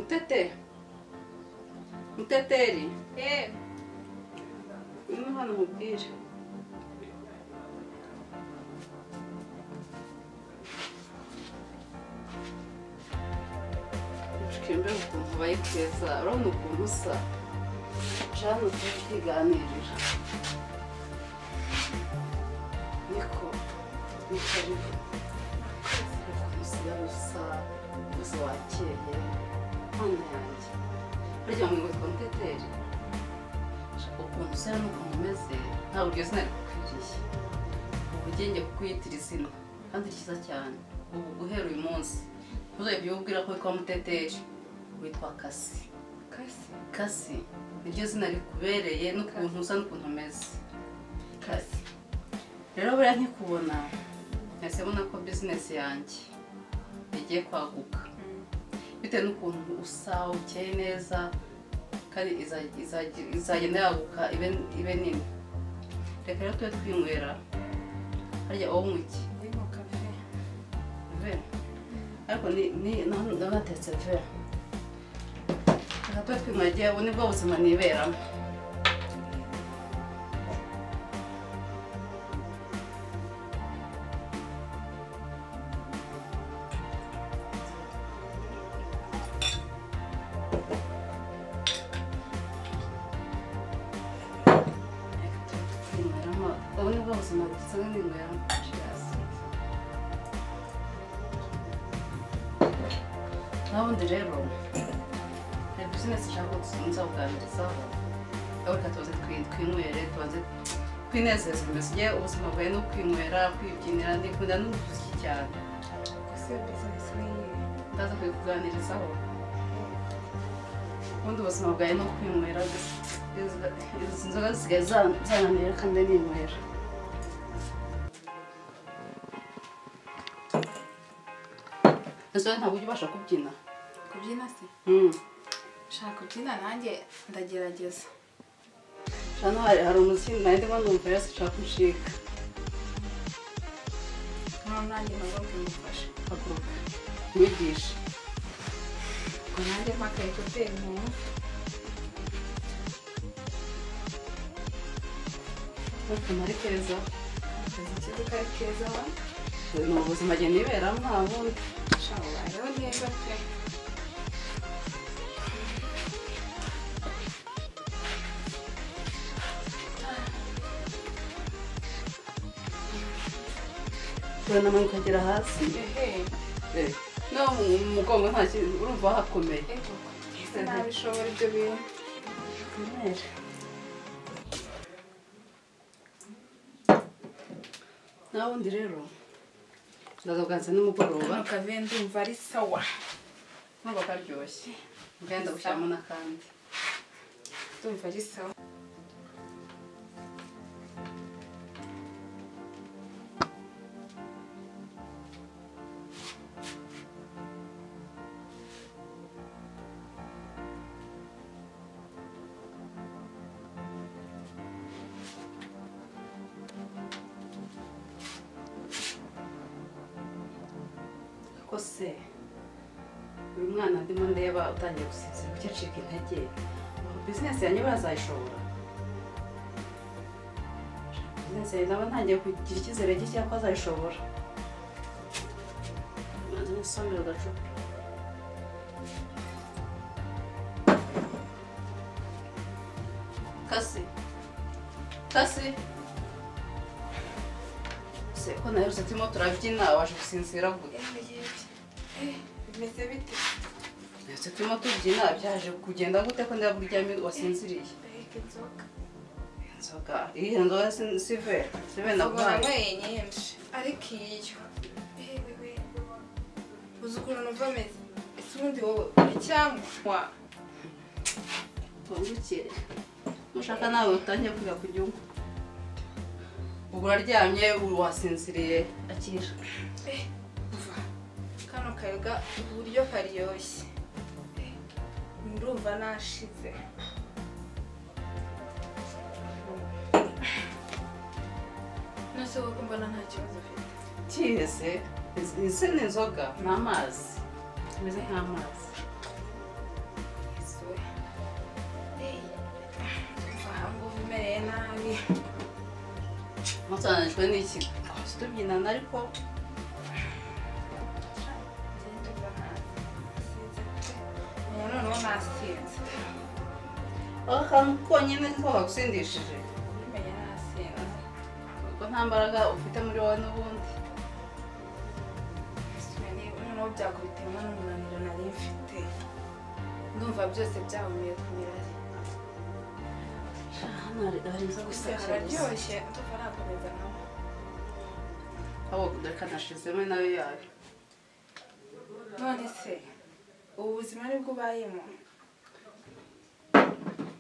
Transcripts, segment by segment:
Mutete. Muteteri. Ngwino hano nkubwire. Kimbe ukuntu ubaye keza, urabona ukuntu usa. Jana turi kwiganirira. Niko, ni karibu. Ukuntu usigaye usa, uzi wakeye, mana yanjye. Burya ngo witwa Muteteri. Ukuntu usa n'ukuntu umeze, ntabwo iryo zina rigukwiriye. Ubu ngiye kukwiyitira izina, kandi ryiza cyane. Ubu guhera uyu munsi, ntuzajye ubwira ko witwa Muteteri, witwa Kasi. Kasi? Kasi niryo zina rikubereye n'ukuntu usa n'ukuntu umeze. Kasi. Rero buriya nkikubona, nahise mbona ko bizinesi yanjye igiye kwaguka. Bitewe n'ukuntu usa, ukeye neza, kandi izagenda yaguka ibe nini. Reka rero tube twinywera. Harya wowe unywa iki? Ndimo kafe. Ve. Ariko ni natetse ve. Reka tube twinywera, ubu nibwo buzima niberamo. Reka tube twinyweramo, ubu nibwo buzima dusanzwe ninyweramo. Cheers. Nabundi rero hari bizinesi nshaka ko nzakuganirizaho, ariko reka tubanze twinywere, tubanze twinezeze mbese. Njye ubuzima bwawe ni ukwinywera, kwibyinira, ndikunda n'umuziki cyane. Ese iyo bizinesi ni iyihe? Ndaza kuyikuganirizaho. Ubundi ubuzima bwawe ni ukwinywera gusa. Izi nzoga zisigaye zananira kandi ninywera. Ese ntabwo ujya ubasha kubyina? Kubyina se? Nshaka kubyina nanjye ndagerageza. Hano hari umuziki nari ndimo numva rero sinshaka kuncika. Noneho nanjye nagomba kumufasha. Haguruka nkwigishe. Ubwo nanjye mpa aka ekuteri nkumve. Ukuntu ari keza. Akazi ko ari keza wa? Ni ubuzima njye niberamo nta bundi. Sha ubayeho neza pe. Uranamanuka ukagera hasi. Ehe. No mu mugongo nta kintu, urumva hakomeye. Ego. Ese nabishobora ibyo bintu? Twinywere. Nabundi rero ndaza kuganza nimugoroba. Kano kave ndumva ari sawa. Numva karyoshye. Ngenda gushyiramo n'akandi. Ndumva ari sawa. Ko se uyu mwana ndimo ndeba utangiye gusinzira, kuki acika intege? Bizinesi yanjye bazayishobora? Bizinesi yanjye ndaba ntangiye kugira icyizere gike ko azayishobora. Maze nisomere agacupa. Kasi. Kasi. Se ko naherutse turimo turabyina waje gusinzira gute? Bimeze bite? Naherutse turimo tubyina byaje kugenda gute ko ndeba uryamye wasinziriye? Mbega inzoga. Inzoga. Iyi nzoga si ve. Si ve naguhaye. Nanyweye nyinshi ariko iyo. Ewe. Uzi ukuntu numva meze? Ese ubundi wowe uracyanywa? Wungukire. Nushaka nawe utangiye kwiga kujya unywa. Ubu uraryamye wasinziriye akira. Uva. Kano kayoga uburyo karyoshye. Ndumva nashize. Nase wowe mbona nta kibazo ufite. Kihese, izi ni inzoga, ni amazi. Imeze nk'amazi. Musanzwe n'iki? Tubyinana ariko noneho nasinze. Akantu konyine niko kagusindishije. Menya nasinze. Kuko nta mbaraga ufite muri wowe n'ubundi. Noneho byakubitemo n'umunaniro nari mfite. Ndumva byose byahumiye ku mirari. Hano hari inzoga Gusa hararyoshye, ndumva nakomeza nkawe. Aho reka nashizemo nayo yayo. None se ubu buzima nibwo ubayemo?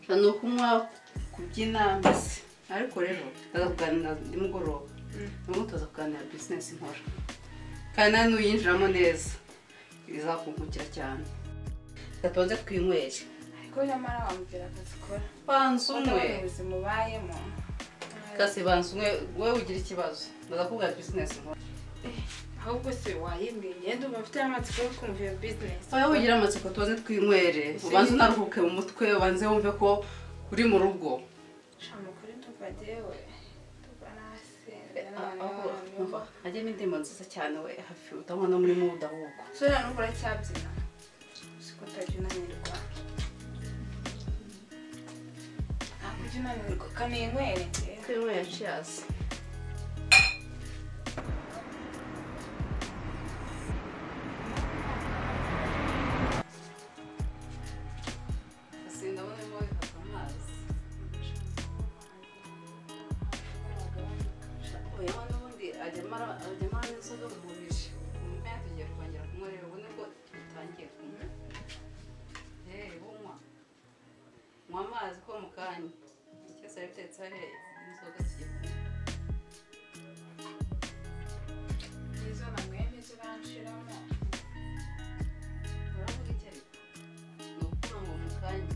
Ni ukunywa, kubyina mbese. Ariko rero ndaza kuganira nimugoroba. Nubwo tuza kuganira business nkora. Kandi nawe nuyinjiramo neza bizakungukira cyane. Reka tubanze twinywere. Ariko nyamara wambwira akazi ukora. Banza unywe. Ubuzima ubayemo. Kasi banza unywe, wowe ugira ikibazo. Ndaza kukubwira business nkora. Ahubwo se wayimbwiye, ndumva mfite amatsiko yo kumva iyo business. Wowe ugira amatsiko, tubanze twinywere. Ubanze unaruhuke mu mutwe, ubanze wumve ko uri mu rugo. Sha mukuri ndumva jyewe. Ndumva nasinze. Umva, hajyemo indirimbo nziza cyane we hafi utabona muri mood ahubwo. Sura n'ubu uracyabyina. Siko utajya unanirwa. Ntabwo ujya unanirwa. Kaninywere njyewe. Twinywere, cheers. Ndabona urimo wifata amazi. Oya n'ubundi ajya amara n'inzoga mu mubiri. Mu mpera tugiye kongera kunywa rero ubone ko dutangiye kunywa. Bunywa. Nywa amazi ko mu kanya. Cyose yari bitetse hariya inzoga tugiye kunywa. Izo nanyweye ntiziranshiramo. Uravuga iki ariko? Ni ukuvuga ngo mu kanya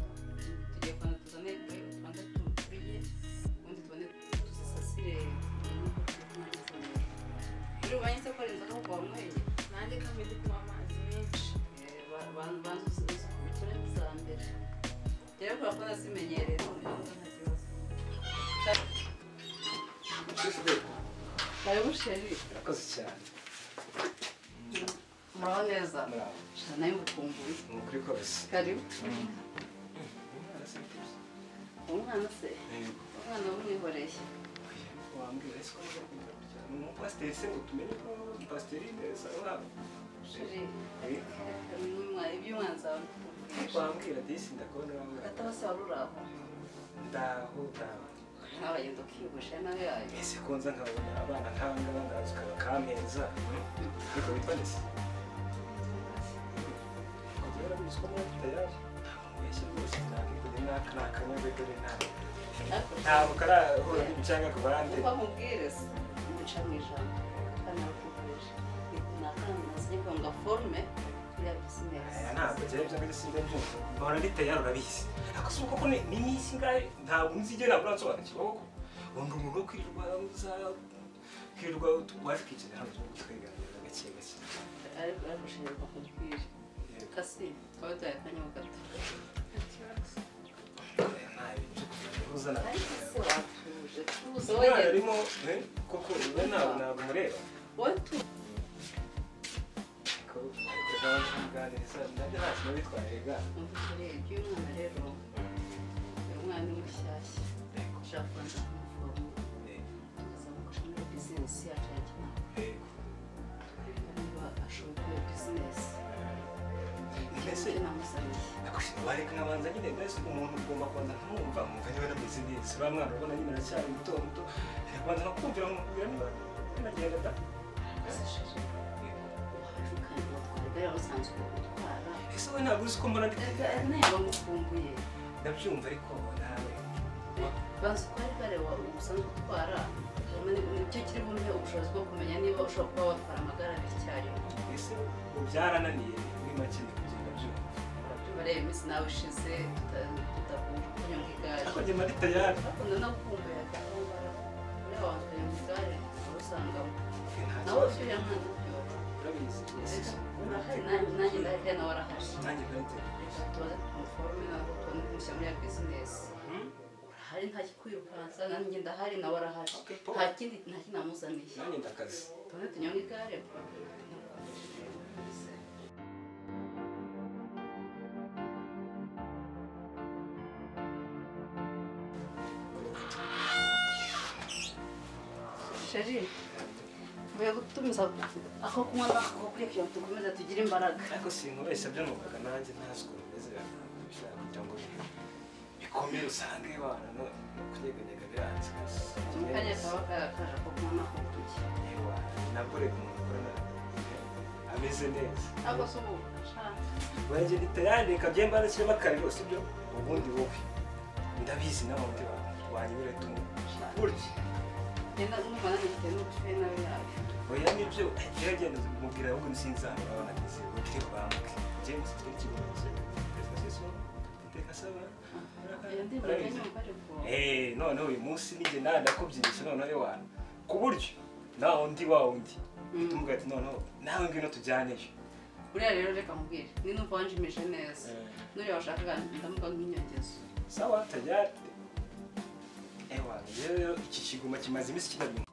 tugiye kubanza tuzane tubanze turye ubundi tubone tuzisasire. Uri bubanye se ko ari inzoga kuko wanyweye? Nanjye kandi ndi kunywa amazi menshi. Banza ukore nk'iza mbere. Rero kubera ko nazimenyereye none nta kibazo. Karibu sheri. Urakoze cyane. Muraho neza. Muraho. Sha nawe ngukumbuye. Ni ukuri kose. Karibu. Umwana se bite? Umwana se? Umwana w'umwihoreye. Wambwira ese ko muza kugira gutya? Ni umupasiteri se ngo tumenye ko pasiteri neza urabo. Sheri. Iby'umwana zawe. Wambwira disi ndakubona wambwira. Gataba se wari uraho? Ndaho ndaho. Nawe agenda ukiyogosha nawe yayo. Ese ko nza nkabona abana nk'aba ngaba ndaza ukabakampeza. Ariko witwa nde se? Kugira urabizi ko muri tayari. Mbese rwose nakikujya n'aka ni akanyagwe dore nawe. Ntabwo karahura n'ibicanga ku bandi. Uko nkubwire se umuca mu ijambo kandi narakubwije. Ni akana nazanye kugira ngo aforme ya business. Ntabwo njyewe ibyo ngibyo sinjya mbyumva. Mpora ndi tayari urabizi. Ariko si uko ni iminsi ingahe ntabwo nzigera uransobanukirwa koko. Undi umuntu wo kwirirwa uza kwirirwa waje ukicara hano tukaganira gake gake. Ariko arushinzwe kukubwira. Kasi twawe duhaye akanya gato. Ariko se watuje tuza Umwana wowe arimo koko we ntabwo mureba. Wowe tu Ariko nawe kumuganiriza nabyo nta kintu bitwaye ga. Umva iby'umwana rero. Uyu mwana ni mushyashya. Ushaka kubanza kumuforoma. Tukazamufasha muri business yacu ya kinama. Tukareba niba ashoboye gukora business. Mbese Namusaniye. wareka nkabanza nyine mbese umuntu ugomba kubanza nkamwumva nkumva niba nameze neza uriya mwana urabona nyine aracyari muto muto reka kubanza nkakumvira nkamubwira niba binagenda da. Ese sheri, waje kandi watwara igare wari usanzwe utwara. Ese wowe ntabwo uzi ko mbona ndi Erega nawe wamukumbuye. Ndabyumva ariko nawe Banza utware igare usanzwe utwara. Hanyuma nicyo kiri bumpe ubushobozi bwo kumenya niba ushobora kuba watwara amagare abiri icyarimwe. Ese ubu byarananiye muri make ndi kugenda byumva. Bareba iminsi nawe ishize tudahura kunyonga igare. Ariko njye mba ndi tayari. Ariko ndanakumbuye akababara. Uriya wanjye kunyonga igare wari usangamo. Nta Nawe kibazo. uriya mwana byo. Urabizi. Urahari nanjye ndahari nawe arahari. Nanjye ndariteguye. Reka tubaze tumuforme ntabwo tubone kumushyira muri ya bizinesi. Urahari. ndahari nta kikwirukansa nanjye ndahari nawe arahari. Nta kindi namuzaniye. Nanjye ndakazi. Tone tunyonge igare. Chérie, mvuye gutumiza ako kunywa n'ako kurya kugira ngo dukomeze tugire imbaraga. Ariko sinkubeshya byo numvaga nanjye ntazi ukuntu bimeze kugira ngo bikomere usange bana no kunyeganyega biranze. Kajya kaba kaje ako kunywa n'ako kurya. Ewa, nabwo reka umuntu akora ameze neza. Ntabwo se ubu ashaka. Wanjye ndi tayari reka byemba nashyiremo akariro sibyo? Ubundi wowe ndabizi nawe undi wanyibere tumwe. Burya Genda numva nanjye n'ubushyuhe nawe yawe. Oya nibyo gerageza mubwira ahubwo nisinzana urabona ageze ubwire bamwe. James turi kibazo. Noneho uyu munsi nijye ndakubyinisha noneho wana ku buryo nawe undi wa undi tumubwira ati noneho nawe ngwino tujyaneyo. Buriya rero reka nkubwire ni numva wanjimije neza nuriya washakaga ndamuga nk'inyongezo. Sawa tayari. Ewa rero iki kiguma kimaze iminsi kinabimwe.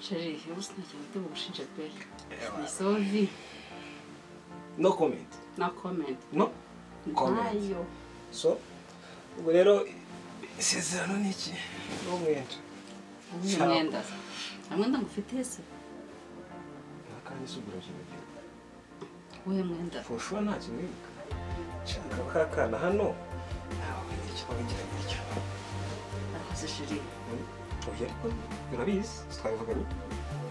Chérie, ubu ntacyo mfite bugushinja pe. Ni sovi. No comment. No comment. No comment. Ayo. So, ubwo rero isezerano ni iki? N'umwenda. Umwenda. Umwenda ngufite se? Nakandi subira kibagiwe. Uwe mwenda. For sure nta kintu wibuka. Shaka kakana hano. Nawe iki wagira gutya. Arakoze chérie. Oya ariko urabizi twabivuganye.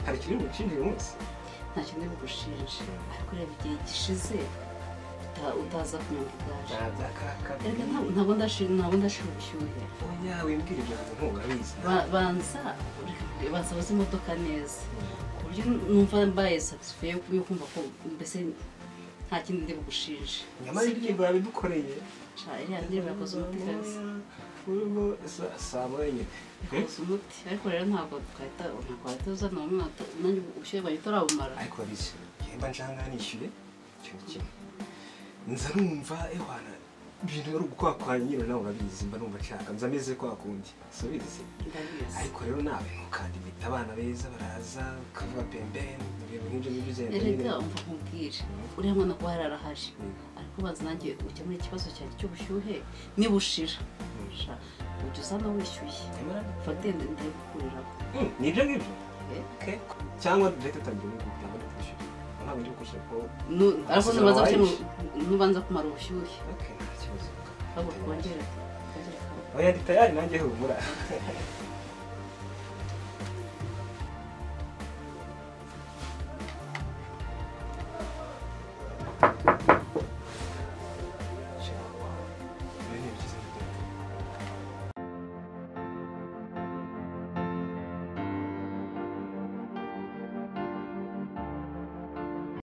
Hari ikintu ngushinja uyu munsi? Nta kintu bigushinja. Ariko reba igihe gishize utaza kunyonga igare. Ntabwo ndashira ubushyuhe. Oya wimbwira ibyo bintu urabizi. Banza woze imodoka neza. Ku buryo numva mbaye satisfait yo kumva ko mbese nta kindi ndi bugushinje. Nyamara indirimbo yabidukoreye. Sha iriya ndirimbo yakoze umuti kabisa. Urugo saa moya nyine. Yakoze umuti ariko rero ntabwo twahita uzana uwo mwaka nanjye ubushyuhe bwawe utarabumara. Ariko urabizi yemba njanga nishyuye ikintu kimwe. Nza numva ewana Ibintu ari ugukwakwanya nyine nawe urabizi mba numva nshaka nza meze kwa kundi. Subizi. Ndabizi. Ariko rero nawe ntukande imita abana beza baraza ukavuga pembeni ibintu nk'ibyo ngibyo ugenda Erega umva nkubwire. Uriya mwana kuba yararahaje. Ariko baza nanjye ukemura ikibazo cyanjye cy'ubushyuhe nibushira. Sha, ujya uzana wishyuye. Fagitire ndayigukuriraho. Ni ibyo ngibyo? Okay. Cyangwa leta itangira no gutanga ndishyura. Ntabwo ndi gukosha ko Ariko nubanza kumara ubushyuhe. Okay, nta kibazo. Ahubwo twongere. Oya ndi tayari nanjye humura.